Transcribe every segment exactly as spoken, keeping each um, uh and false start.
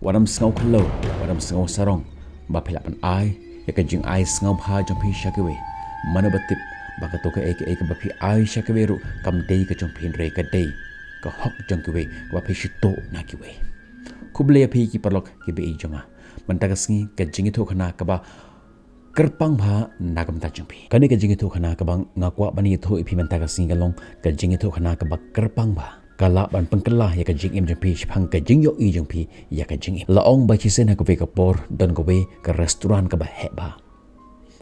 Wat ym sngew khlaw, wat ym sngew sarong ba phi lah ban ai ïa ka jingai sngewbha jong phi sha kiwei. Mano ba tip ba kato kaei kaei kaba phi ai sha kiwei ruh kam dei ka jong phi, hynrei ka dei ka hok jong kiwei kaba phi shu tuh na kiwei. Khublei ïa phi ki paralok kiba ïeit jong nga. Mynta ka sngi ka jingïathuhkhana kaba kyrpang bha na ka bynta jong phi. Kane ka jingïathuhkhana kaba nga kwah ban ïathuh ïa phi mynta ka sngi ka long ka jingïathuhkhana kaba kyrpang bha. Ka lah ban pynkylla ïa ka jingim jong phi shaphang ka jingïohi jong phi ïa ka jingim. La ong ba shisien ha kawei ka por don kawei ka restaurant kaba heh bha.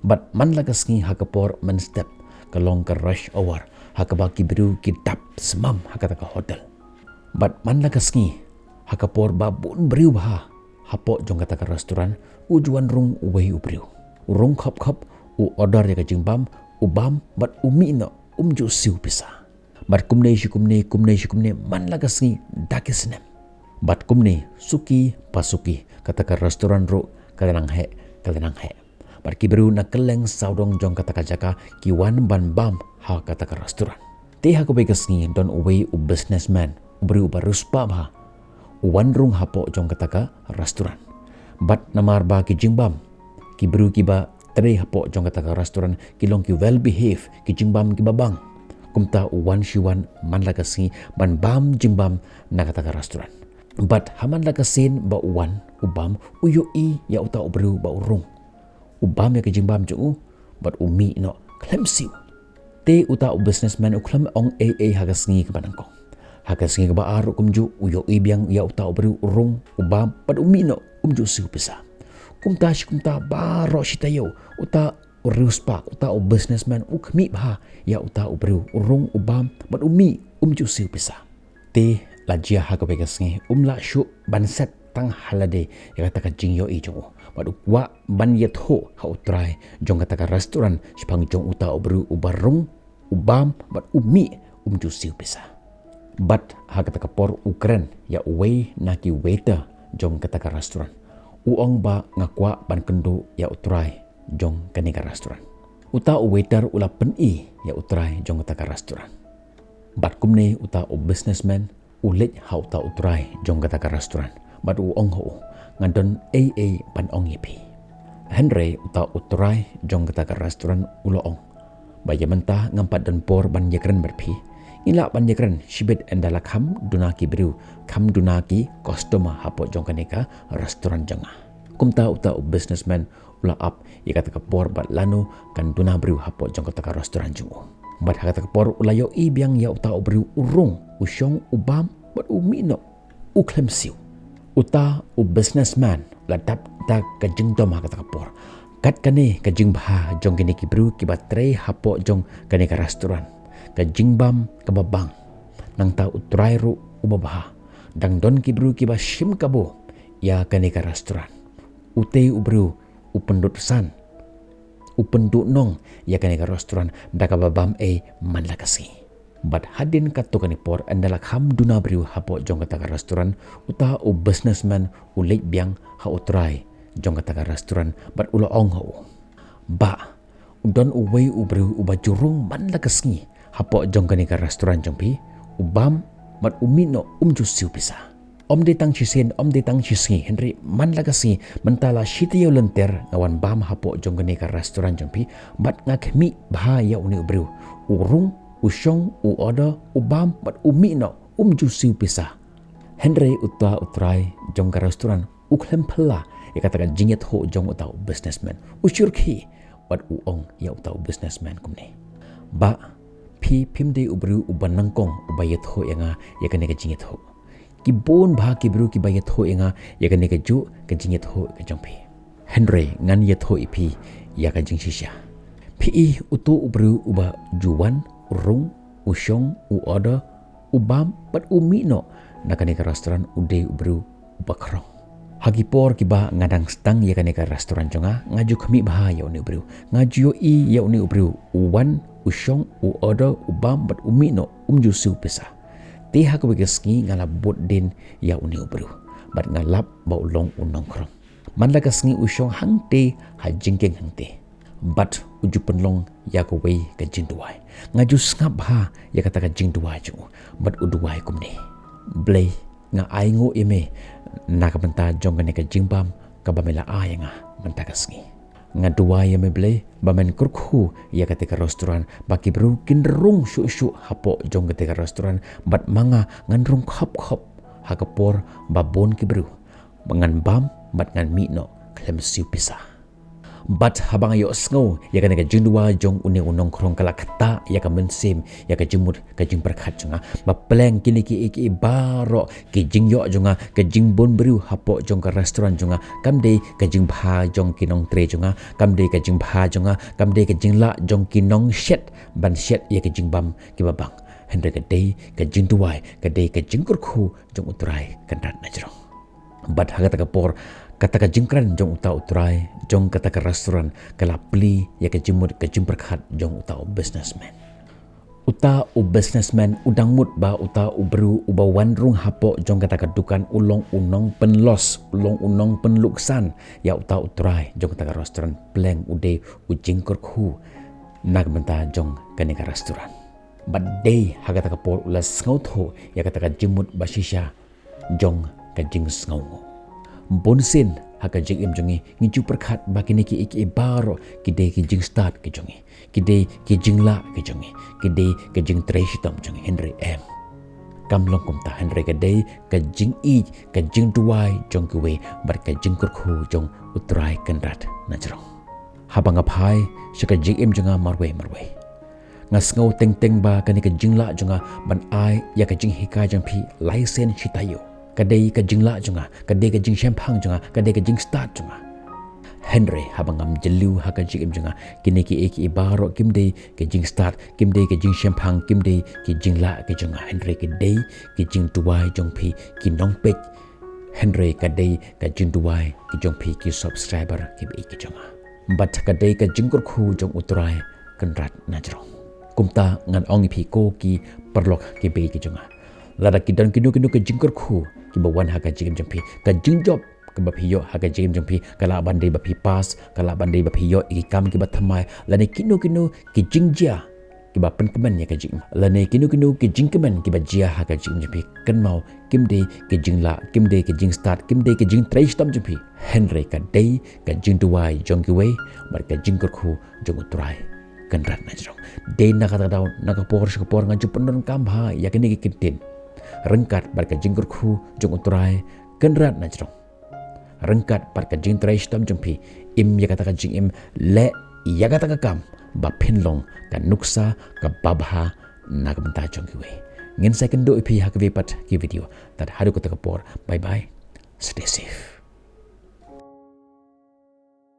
Bad man la ka sngi ha ka por mynstep ka long ka rush hour ha kaba ki briew ki dap smam ha kata ka hotel. Bad man la ka sngi ha ka por ba bun briew bha hapoh jong kata ka restaurant, u ju wan rung uwei u briew. U rung khop khop, u order ïa ka jingbam, u bam bad u mih noh, um ju siew pisa. Bad kumne shi kumne, kumne shi kumne, man la ka sngi da ki snem. Bad kumne suki pa suki kata ka restaurant ruh ka la nang heh, ka la nang heh. Bad ki briew na kylleng sawdong jong kata ka jaka ki wan ban bam ha kata ka restaurant. Te ha kawei ka sngi don uwei u businessman, u briew uba riewspah bha, u wan rung hapoh jong kata ka restaurant. Bad namar ba ki jingbam, ki briew kiba trei hapoh jong kata ka restaurant ki long ki well behave, ki jingbam kiba bang. Kumta u wan shi wan man la ka sngi ban bam jingbam na kata ka restaurant. Bad ha man la ka sien ba u wan u bam, u ïohi ïa uta u briew ba u rung. U bam ïa ka jingbam jong u bad u mih noh khlem siew. Te uta u businessman u khlem ong ei ei ha ka sngi kaba nyngkong. Ha ka sngi kaba ar ruh kumjuh, u ïohi biang ïa uta u briew u rung, u bam bad u mih noh, um ju siew pisa. Kumta shi kumta baroh shi taïew uta u riewspah, uta u businessman u khmih bha ïa uta u briew u rung, u bam bad u mih, um ju siew pisa. Te la jia ha kawei ka sngi, um lah shuh ban set tang ha lade ïa kata ka jingïohi jong u. Bad u kwah ban ïathuh ha u trai jong kata ka restaurant shaphang jong uta u briew uba rung, u bam bad u mih, um ju siew pisa. Bad ha kata ka por u kren ïa uwei na ki waiter jong kata ka restaurant. U ong ba nga kwah ban kynduh ïa u trai jong kane ka restaurant. Uta u waiter u la pyni ïa u trai jong kata ka restaurant. Bad kumne uta u businessman u leit ha uta u trai jong kata ka restaurant bad u ong ha u, nga don ei ei ban ong ïa phi. Hynrei uta u trai jong kata ka restaurant u la ong ba ïa mynta ngam pat don por ban ïakren bad phi. Ngi lah ban ïakren shibit ynda la kham duna ki briew, kham duna ki customer hapoh jong kane ka restaurant jong nga. Kumta uta u businessman u la ap ïa kata ka por bad lano kan duna briew hapoh jong kata ka restaurant jong u. Bad ha kata ka por u la ïohi biang ïa uta u briew u rung, u shong, u bam bad u mih noh, u khlem siew. Uta u businessman u la dap da ka jingdom ha kata ka por. Kat kane ka jingbha jong kine ki briew kiba trei hapoh jong kane ka restaurant, ka jingbam kaba bang. Nangta u trai ruh uba bha. Dang don ki briew kiba shim kabu ïa kane ka restaurant. Utei u briew u pynduh san, u pynduh nong ïa kane ka restaurant da kaba bam ei man la ka sngi. Bad hadien katto katne por ynda la kham duna briew hapoh jong kata ka restaurant, uta u businessman u leit biang ha u trai jong kata ka restaurant bad u la ong ha u, bah, u don uwei u briew uba ju rung man la ka sngi hapoh jong kane ka restaurant jong phi, u bam bad u mih noh, um ju siew pisa. Ym dei tang shisien, ym dei tang shisngi, hynrei man la ka sngi, mynta la shi taïew lynter nga wan bam hapoh jong kane ka restaurant jong phi bad nga khmih bha ïa une u briew. U rung, u shong, u order, u bam bad u mih noh, um ju siew pisa. Hynrei uta u trai jong ka restaurant u khlem phylla ïa kata ka jingïathuh jong uta u businessman. U syrkhie bad u ong ïa uta u businessman kumne, bah, phi phim dei u briew uba nyngkong uba ïathuh ïa nga ïa kane ka jingïathuh. Ki bun bha ki briew kiba ïathuh ïa nga ïa kane kajuh ka jingïathuh ka jong phi. Hynrei ngan ïathuh ïa phi ïa ka jingshisha. Phi i uto u briew uba ju wan, u rung, u shong, u order, u bam bad u mih noh na kane ka restaurant u dei u briew uba khrong. Ha ki por kiba nga dang sdang ïa kane ka restaurant jong nga, nga ju khmih bha ïa une u briew. Nga ju ïohi ïa une u briew u wan, u shong, u order, u bam bad u mih noh, um ju siew pisa. Te ha kawei ka sngi nga la bud dien ïa une u briew bad nga lap ba u long u nongkhrong. Man la ka sngi u shong hangtei ha jingkieng hangtei bad u ju pynlong ïa kawei ka jingduwai. Nga ju sngap bha ïa kata ka jingduwai jong u bad u duwai kumne, Blei, Nga ai nguh ïa me na ka bynta jong kane ka jingbam kaba me la ai ïa nga mynta ka sngi. Nga duwai ïa me Blei ba men kyrkhu ïa kata ka restaurant, ba ki briew kin rung shuh shuh hapoh jong kata ka restaurant, bad ma nga ngan rung khop khop ha ka por ba bun ki briew, ba ngan bam bad ngan mih noh khlem siew pisa. Bad haba nga ïohsngew ïa kane ka jingduwai jong une u nongkhrong, ka la ktah ïa ka mynsiem, ïa ka jingmut ka jingpyrkhat jong nga, ba pleng kine kiei kiei baroh, ki jingïoh jong nga, ka jingbun briew hapoh jong ka restaurant jong nga, kam dei ka jingbha jong ki nongtrei jong nga, kam dei ka jingbha jong nga, kam dei ka jinglah jong ki nongshet ban shet ïa ka jingbam kiba bang, hynrei ka dei ka jingduwai, ka dei ka jingkyrkhu jong U Trai Kynrad Najrong. Bad ha kata ka por, kata ka jingkren jong uta u trai jong kata ka restaurant ka la plie ïa ka jingmut ka jingpyrkhat jong uta u businessman. Uta u businessman u dang mut ba uta u briew uba wan rung hapoh jong kata ka dukan u long u nongpynlos, u long u nongpynluksan ïa uta u trai jong kata ka restaurant, pleng u dei u jingkyrkhu na ka bynta jong kane ka restaurant. Bad dei ha kata ka por u la sngewthuh ïa kata ka jingmut ba shisha jong ka jingsngewnguh. Bunsien ha ka jingim jong ngi, ngi ju pyrkhat ba kine kiei kiei baroh ki dei ki jingstad ki jong ngi, ki dei ki jinglah ki jong ngi, ki dei ki jingtrei shitom jong ngi, hynrei em. Kam long kumta, hynrei ka dei ka jingïeit, ka jingduwai jong kiwei bad ka jingkyrkhu jong U Trai Kynrad Najrong. Haba nga phai sha ka jingim jong nga marwei marwei, nga sngew teng teng ba kane ka jinglah jong nga ban ai ïa ka jinghikai jong phi lai sien shi taïew ka dei ka jinglah jong nga, ka dei ka jingshemphang jong nga, ka dei ka jingstad jong nga. Hynrei haba ngam jylliew ha ka jingim jong nga, kine kiei kiei baroh kim dei ka jingstad, kim dei ka jingshemphang, kim dei ka jinglah ka jong nga, hynrei ka dei ka jingduwai jong phi ki nongpeit, hynrei ka dei ka jingduwai ka jong phi ki subscriber kiba ïeit ka jong nga. Bad ka dei ka jingkyrkhu jong U Trai Kynrad Najrong. Kumta ngan ong ïa phi ko ki paralok kiba ïeit ka jong nga, lada ki don kino kino ka jingkyrkhu kiba wan ha ka jingim jong phi, ka jingjop kaba phi ïoh ha ka jingim jong phi, ka lah ban dei ba phi pass, ka lah ban dei ba phi ïoh ïa ki kam kiba thymmai, lane kino kino ki jingjia kiba pynkmen ïa ka jingim, lane kino kino ki jingkmen kiba jia ha ka jingim jong phi, kynmaw kim dei ka jinglah, kim dei ka jingstad, kim dei ka jingtrei shitom jong phi, hynrei ka dei ka jingduwai jong kiwei bad ka jingkyrkhu jong U Trai Kynrad Najrong. Dei na kata ka daw, na ka por sha ka por nga ju pyndonkam bha ïa kine ki kyntien ryngkat bad ka jingkyrkhu jong U Trai Kynrad Najrong. Ryngkat bad ka jingtrei shitom jong phi, im ïa kata ka jingim, leh ïa kata ka kam ba phin long ka nuksa kaba bha na ka bynta jong kiwei. Ngin sa ïakynduh ïa phi ha kiwei pat ki video. Tad haduh kata ka por, bye bye. Stay safe.